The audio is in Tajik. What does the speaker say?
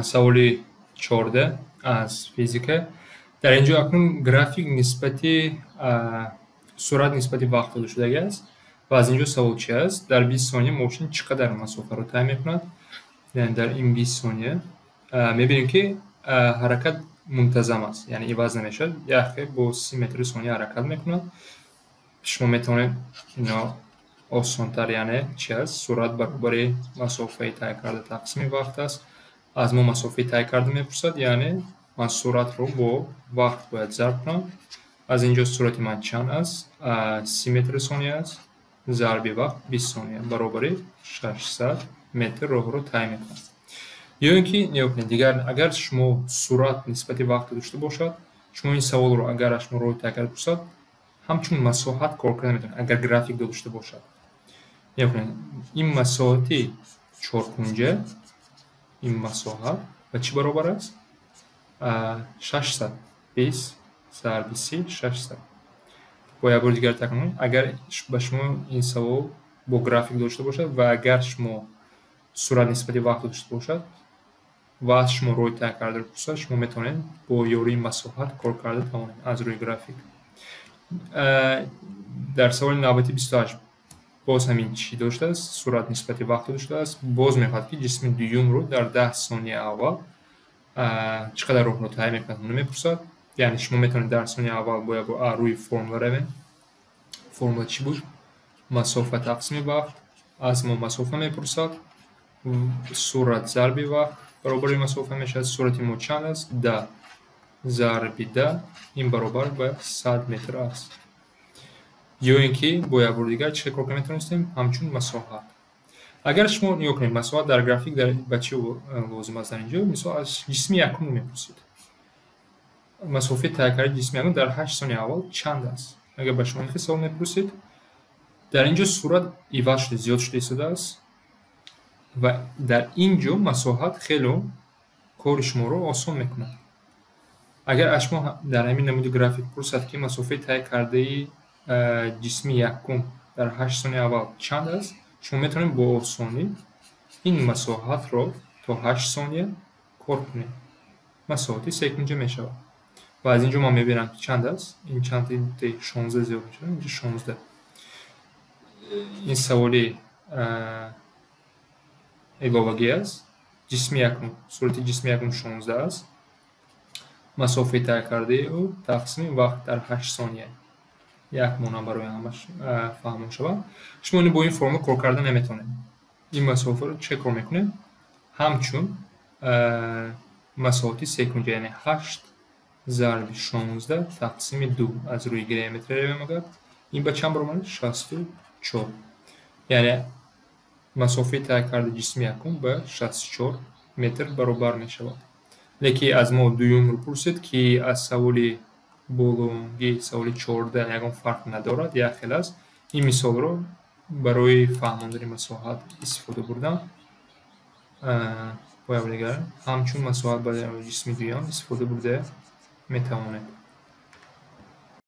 Саволи 14 аз физика. Дар ин ҷо акнун график нисбати суръат нисбати вақт дода шудагӣ аст ва аз ин ҷо савол чи аст? Дар 20 сония мошин чӣ қадар масофаро тай мекунад? Яъне дар ин 20 сония мебинем, ки ҳаракат мунтазам аст, яъне иваз намешавад, яхе бо 30 метри сония ҳаракат мекунад. Шумо метавонед ино осонтар, яъне чи аст? Суръат баробари масофаи тай карда тақсими вақт аст. Аз мо масофаи тай карда мепурсад, яъне ман суръатро бо вақт бояд зарб кунам. Аз ин ҷо суръати ман чанд аст? 30 метри сония аст, зарби вақт 20 сония баробари 600 метр роҳро тай мекунад. Ё ин ки нигоҳ кунед, дигар агар шумо суръат нисбати вақт дошта бошад, шумо ин саволро агар аз шумо роҳи тай карда пурсад, ҳамчун масоҳат кор карда метавонед, агар график дошта бошад. Нигоҳ кунед, ин масоҳати чоркунҷа, ин масоҳат ба чӣ баробар аст? 600. 20 зарби 30, 600. Бо як бори дигар такрор кунем, агар ба шумо ин савол бо график дошта бошад ва агар шумо суръат нисбати вақт дошта бошад ва аз шумо роҳи тай кардаро пурсад, шумо метавонед бо ёрии масоҳат кор карда тавонед аз рӯи график. Дар саволи навбати 28 боз ҳамин чӣ доштааст? Суръат нисбати вақт доштааст. Боз мехоҳад, ки ҷисми дуюмро дар 10 сонияи аввал чӣ қадар роҳро тай мекунад, мепурсад. Яъне шумо метавонед дар сонияи аввал бояд рӯи формула равем. Формула чӣ буд? Масофа тақсими вақт. Аз мо масофа мепурсад, суръат зарби вақт баробари масофа мешавад. Суръати мо чанд аст? 10 зарби 10, ин баробар ба 100 метр аст. Ё ин ки бо як бори дигар чӣ кор карда метавонистем? Ҳамчун масоҳат. Агар шумо нигоҳ кунед, масоҳат дар график ба чӣ лозим аст? Дар ин ҷо мисол аз ҷисми якумро мепурсид. Масофаи тай кардаи ҷисми якум дар 8 сонияи аввал чанд аст? Агар ба шумо ин хел савол мепурсид, дар ин ҷо суръат иваз шуда, зиёд шуда истодааст ва дар ин ҷо масоҳат хело кори шуморо осон мекунад. Агар аз шумо дар ҳамин намуди график пурсад, ки масофаи тай кардаи ҷисми якум дар 8 сонияи аввал чанд аст, шумо метавонед бо осонӣ ин масоҳатро то 8 сония кор кунед. Масоҳати секунҷа мешавад. Ва аз ин ҷо ман мебинам, ки чанд аст. Ин чанд 16 зиёд мешавад, инҷо 16. Ин саволи иловагӣ аст. Ҷисми якум, суръати ҷисми якум 16 аст. Масофаи тай кардаи ӯ тақсими вақт дар 8 сония. Як мона барои ҳамаш фаҳмон шавад. Шумо бо ин формула кор карда наметавонед. Ин масофаро чӣ кор мекунед? Ҳамчун масоҳати секунҷа, яъне 8 зарби 16 тақсими 2 аз рӯи геометрия равем агар, ин ба чанд баробар аст? 64. Яъне масофаи тай кардаи ҷисми якум ба 64 метр баробар мешавад. Лекин аз мо дуюмро пурсид, ки аз саволи бологи саволи 14 ягон фарқ надорад, як хел аст. Ин мисолро барои фаҳмондани масоҳат истифода бурдам. Бо як дигар ҳамчун масоҳат барои ҷисми дуюм истифода бурда метавонед.